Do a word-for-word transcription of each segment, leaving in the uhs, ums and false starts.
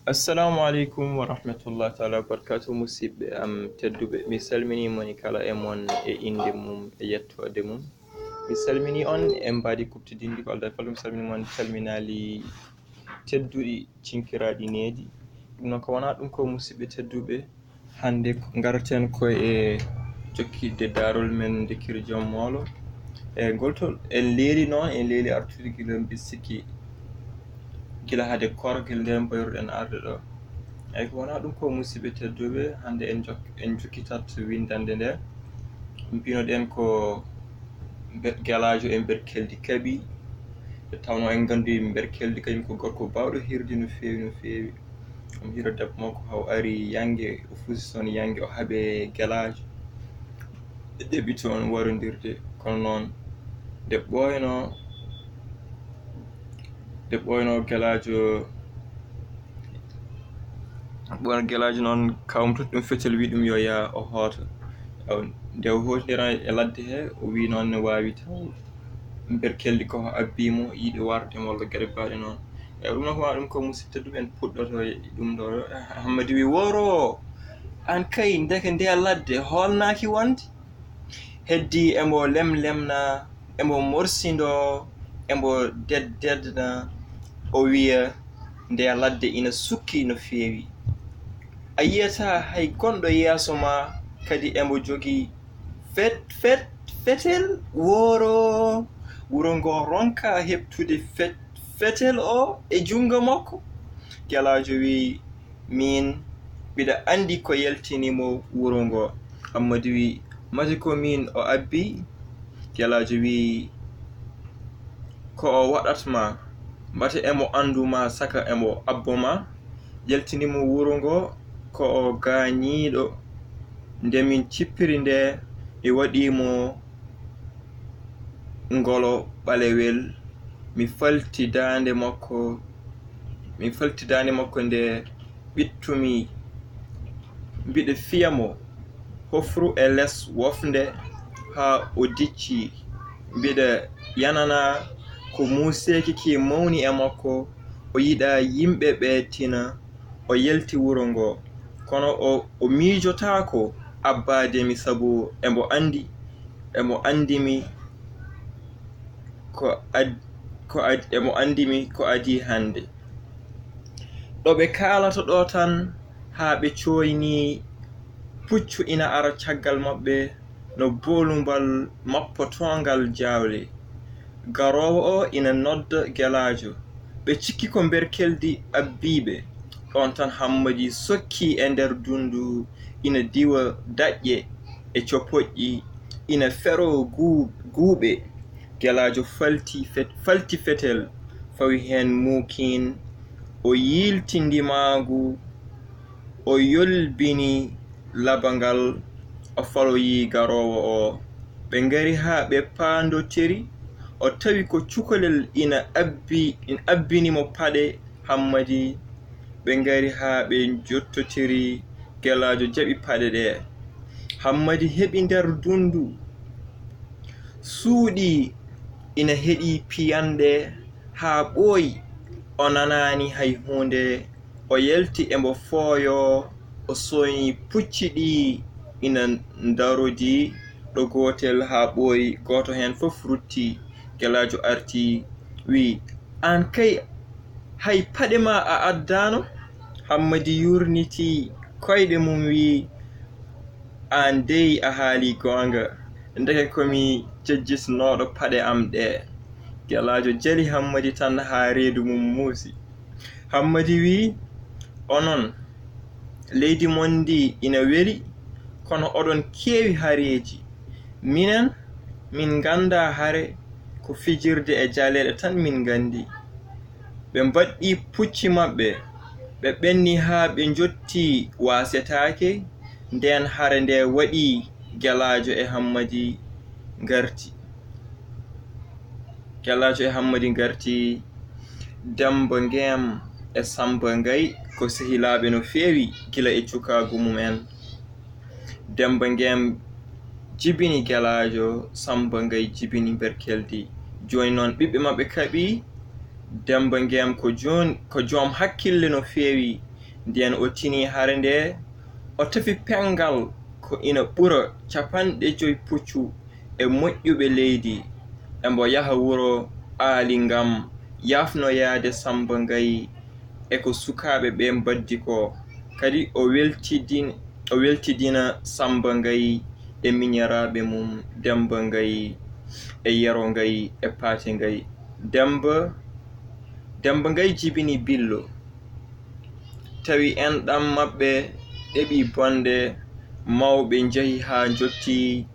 Assalamu aleykum wa rahmatullahi taala wa barakatuh, musidɓe am tedduɓe. Mi salmini moni kala e mon e innde mum e yettoode mum. Mi salmini on e mbaadi kuɓtidinndi ko Aldaa e Fallu. Mi salmini mon calminaali tedduɗi, cinkiraaɗi, needi. Ɗum noon ko wonaa ɗum ko, musidɓe tedduɓe. Hannde ngaroten ko e jokkitde daarol men nde kiri jom moolo. E ngol to en leeli noon, en leeli artude gila mbiɗa sikki gila hade korgel nde mbayruɗen arde ɗo. Eyi, ko wonaa ɗum ko, musidɓe tedduɓe, hannde en jok-, en jokkitat winndannde nde. Mbinoɗen ko mbe-, Gelaajo e Mberkeldi kaɓi. Nde tawnoo en nganndi Mberkeldi kañum ko gorko baawɗo hirde no feewi, no feewi. Omo hira debbo makko, haw ari yannge, o fusi toon yannge, o haɓe Gelaajo. Ɓe ɗeɓi toon warondirde, kono noon nde ɓooynoo, nde ɓooynoo Gelaajo, ɓooynoo Gelaajo noon, kawam tut ɗum fetel, wi ɗum yo yaa o hoota. Aw, nde o hootindira e ladde he, o wi noon ne waawi taw Mberkeldi ko abbi mo, yiɗi warde mo walla geɗe baaɗe noon. E ɗum noon ko ma ɗum ko, musidɓe tedduɓe, en puɗɗoto e ɗum ɗo. Hammadi wi, "Woro, aan kay ndeke nde ladde hoolnaaki wonde?" Heddi emo lemlemna, emo morsindoo, emo deddedna, o wiya, "Nde ladde ina sukki no feewi. A yiyata hay gonɗo yeeso ma kadi emo jogii fet-, fet-, fetel?" Woro, wuro ngo ronka heɓtude fet-, fetel o e junngo makko. Gelaajo wi, "Miin, mbiɗa anndi ko yaltini mo wuro ngo." Hammadi wi, "Mate ko miin o abbi?" Gelaajo wi, "Ko o waɗat ma, mate emo anndu ma saka emo abbo ma? Yaltini mo wuro ngo ko o gaañiiɗo. Nde min cippiri nde, mi waɗi mo ngolo ɓalewel, mi falti daande makko, mi falti daande makko nde ɓittumi, mbiɗa fiya mo hofru e les wofnde haa o dicci. Mbiɗa yanana ko muuseeki ki mawni e makko, o yiɗaa yimɓe ɓe tina." O yalti wuro ngo, kono o, o miijotaako abbaade mi, sabu emo anndi, emo anndi mi ko ad-, ko ad-, emo anndi mi ko adii hannde. Ɗo ɓe kaalata ɗo tan, haa ɓe cooyni puccu ina ara caggal maɓɓe, no boolumbal mappotoongal jaawle. Garoowo o ina nodda Gelaajo. Ɓe cikki ko Mberkeldi abbiiɓe. Ɗoon tan Hammadi sokki e nder dunndu, ina diwa daƴƴe e copoƴƴi, ina feroo guu-, guuɓe. Gelaajo falti fet-, falti fetel, fawi heen muukin, o yiilti ndimaagu, o yolbini laba ngal, o faloyi garoowo o. Ɓe ngari haa ɓe paandotiri, o tawi ko cukalel ina abbi-, ina abbini mo paɗe Hammadi. Ɓe ngari haa ɓe njottotiri, Gelaajo jaɓi paɗe ɗe. Hammadi heɓi nder dunndu, suuɗii, ina heɗii piyanɗe haa ɓooyi, o nanaani hay huunde. O yalti emo fooyoo, o sooyni pucci ɗi ina ndarodii ɗo gootel haa ɓooyi, gooto heen fof rutti. Gelaajo arti, wi, "Aan kay, hay paɗe ma a addaano?" Hammadi yuurniti koyɗe mum, wi, "Aan dey a haali goonga, ndeke ko mi jejjitnooɗo paɗe am ɗe." Gelaajo jali Hammadi tan haa reedu mum muusi. Hammadi wi, "Onon, leydi mon ndi ina weli, kono oɗon keewi hareeji. Minen, min nganndaa hare, ko fijirde e jaleeɗe tan min nganndi." Ɓe mbaɗɗi pucci maɓɓe, ɓe ɓenni haa ɓe njotti waasetaake. Ndeen hare nde waɗi, Gelaajo e Hammadi ngarti. Gelaajo e Hammadi ngarti. Demmba Ngeem e Sammba Ngay ko sehilaaɓe no feewi gila e cukaagu mum en. Demmba Ngeem jibini Gelaajo, Sammba Ngay jibini Mberkeldi. Jooni noon ɓiɓɓe maɓɓe kaɓi. Demmba Ngeem ko joon-, ko joom hakkille no feewi. Ndeen o tini hare ndee, o tefi penngal ko ina ɓura capanɗe joy puccu e moƴƴuɓe leydi. Embo yaha wuro Aali ngam yaafnoyaade Sammba Ngayi e ko sukaaɓe ɓee mbaddi koo. Kadi o weltidin-, o weltidina Sammba Ngayi e miñiraaɓe mum Demmba Ngayi e Yero Ngayi e Paate Ngayi. Demmba, Demmba Ngayi jibini Billo. Tawi enɗam maɓɓe ɗeɓi bonde, mawɓe njehi haa njottii,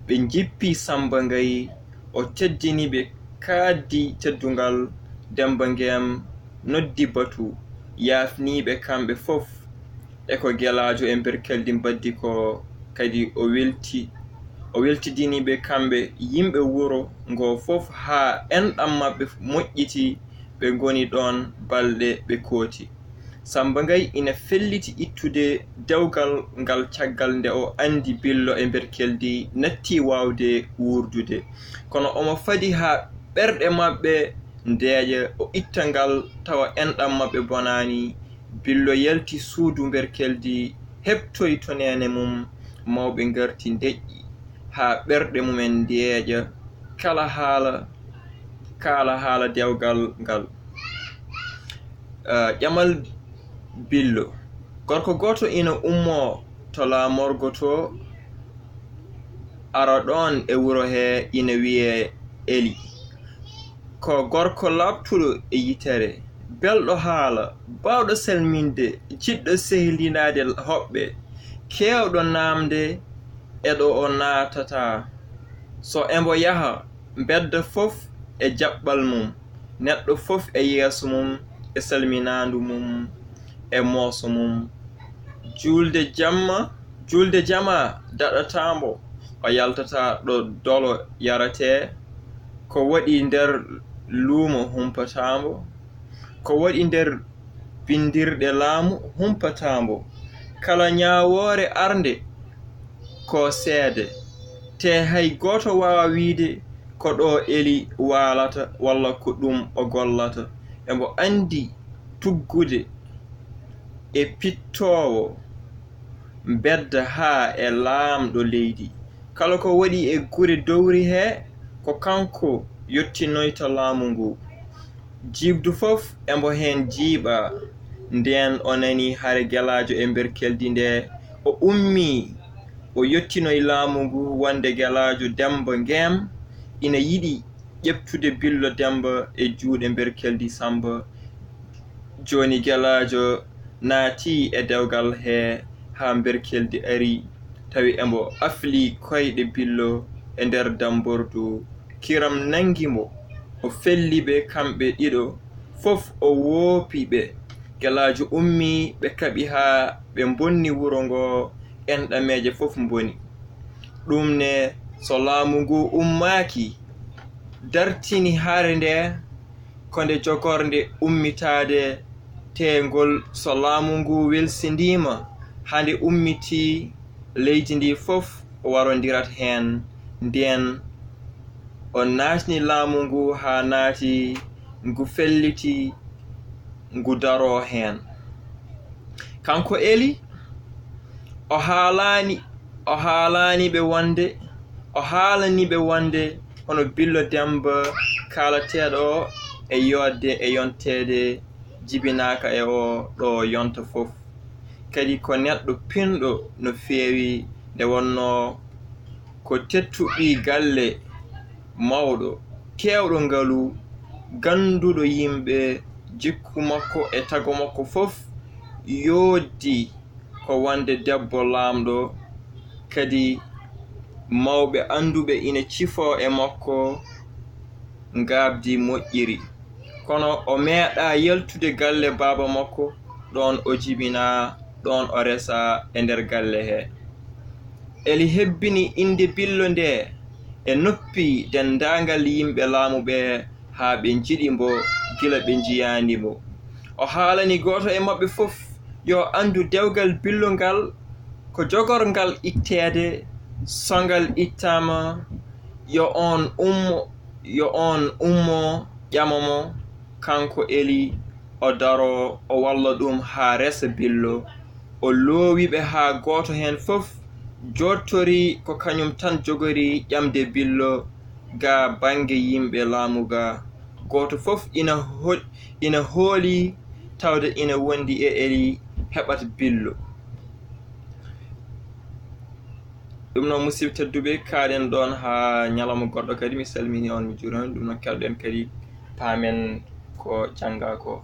ɓe njippii Sammba Ngayi, o teddini ɓe, kaaɗdi teddungal. Demmba Ngeem noddi batu, yaafnii ɓe kamɓe fof e ko Gelaajo e Mberkeldi mbaddi koo, kadi o welti-, o weltidini ɓe kamɓe yimɓe wuro ngoo fof haa enɗam maɓɓe moƴƴiti, ɓe ngoni ɗoon balɗe ɓe kooti. Sammba Ngayi ina felliti ittude dewgal ngal caggal nde o anndi Billo e Mberkeldi nattii waawde wuurdude. Kono omo fadi haa ɓerɗe maɓɓe ndeeƴa, o itta ngal tawa enɗam maɓɓe bonaani. Billo yalti suudu Mberkeldi, heɓtoyi to neene mum, mawɓe ngarti ndeƴƴi haa ɓerɗe mumen ndeeƴa. Kala haala, kaala haala dewgal ngal. Ah, ƴamal Billo. Gorko gooto ina ummoo to laamorgo to, ara ɗoon e wuro hee, ina wiyee Eli. Ko gorko laaɓtuɗo e yitere, belɗo haala, baawɗo salminde, jiɗɗo sehilinaade hoɓɓe, keewɗo naamnde e ɗo o naatata. So embo yaha, mbedda fof e jaɓɓal mum, neɗɗo fof e yeeso mum, e salminaandu mum, e mooso mum. Juulde jamma, juulde jama daɗataa mbo, o yaltataa ɗo dolo yaratee. Ko waɗi nder luumo humpataa mbo, ko waɗi nder binndirɗe laamu humpataa mbo. Kala ñaawoore arnde ko seede, te hay gooto waawaa wiyde ko ɗo Eli waalata walla ko ɗum o gollata. Embo anndi tuggude e pittoowo mbedda haa e laamɗo leydi. Kala ko waɗi e gure dowri hee, ko kanko yottinoyta laamu ngu. Jiiɓdu fof embo heen jiiɓa. Ndeen o nani hare Gelaajo e Mberkeldi nde, o ummii, o yottinoyi laamu ngu wonde Gelaajo Demmba Ngeem ina yiɗi ƴeftude Billo Demmba e juuɗe Mberkeldi Sammba. Jooni Gelaajo naatii e dewgal hee haa Mberkeldi ari, tawi embo aflii koyɗe Billo e nder dammbordu. Kiram nanngi mo, o felli ɓe kamɓe ɗiɗo fof, o woopi ɓe. Gelaajo ummii, ɓe kaɓi haa ɓe mbonni wuro ngoo, enɗameeje fof mboni. Ɗum ne, so laamu ngu ummaaki, dartini hare nde, ko nde jogornde ummitaade, te ngol so laamu ngu welsindiima, haa nde ummitii, leydi ndi fof warondirat heen. Ndeen o naatni laamu ngu haa naati, ngu felliti, ngu daroo heen. Kanko Eli, o haalaani, o haalaani ɓe wonde, o haalani ɓe wonde hono Billo Demmba kaalateeɗo o e yooɗde e yonteede jibinaaka e o ɗo yonta fof. Kadi ko neɗɗo pinɗo no feewi, nde wonnoo ko teettuɓi galle mawɗo, keewɗo ngalu, gannduɗo yimɓe, jikku makko e tago makko fof yooɗdi ko wonde debbo laamɗo, kadi mawɓe annduɓe ina cifoo e makko ngaabdi moƴƴiri. Kono o meeɗaa yaltude galle baaba makko, ɗoon o jibinaa, ɗoon o resaa e nder galle hee. Eli hebbini innde Billo ndee e noppi denndaangal yimɓe laamu ɓee, haa ɓe njiɗi mbo gila ɓe njiyaani mbo. O haalani gooto e maɓɓe fof yo anndu dewgal Billo ngal, ko jogorngal itteede, so ngal ittaama, yo oon ummo, yo oon ummo ƴama mo, kanko Eli, o daro, o walla ɗum haa resa Billo. O loowi ɓe haa gooto heen fof jooɗtori ko kañum tan jogori ƴamde Billo ga bannge yimɓe laamu ga. Gooto fof ina ho-, ina hooli tawde ina wondi e eri heɓat Billo. Ɗum noon, musidɓe tedduɓe, kaaɗen ɗoon haa ñalawma goɗɗo kadi. Mi salmini on, mi juurima on. Ɗum noon, keɗoɗen kadi, paamen ko jannga ko.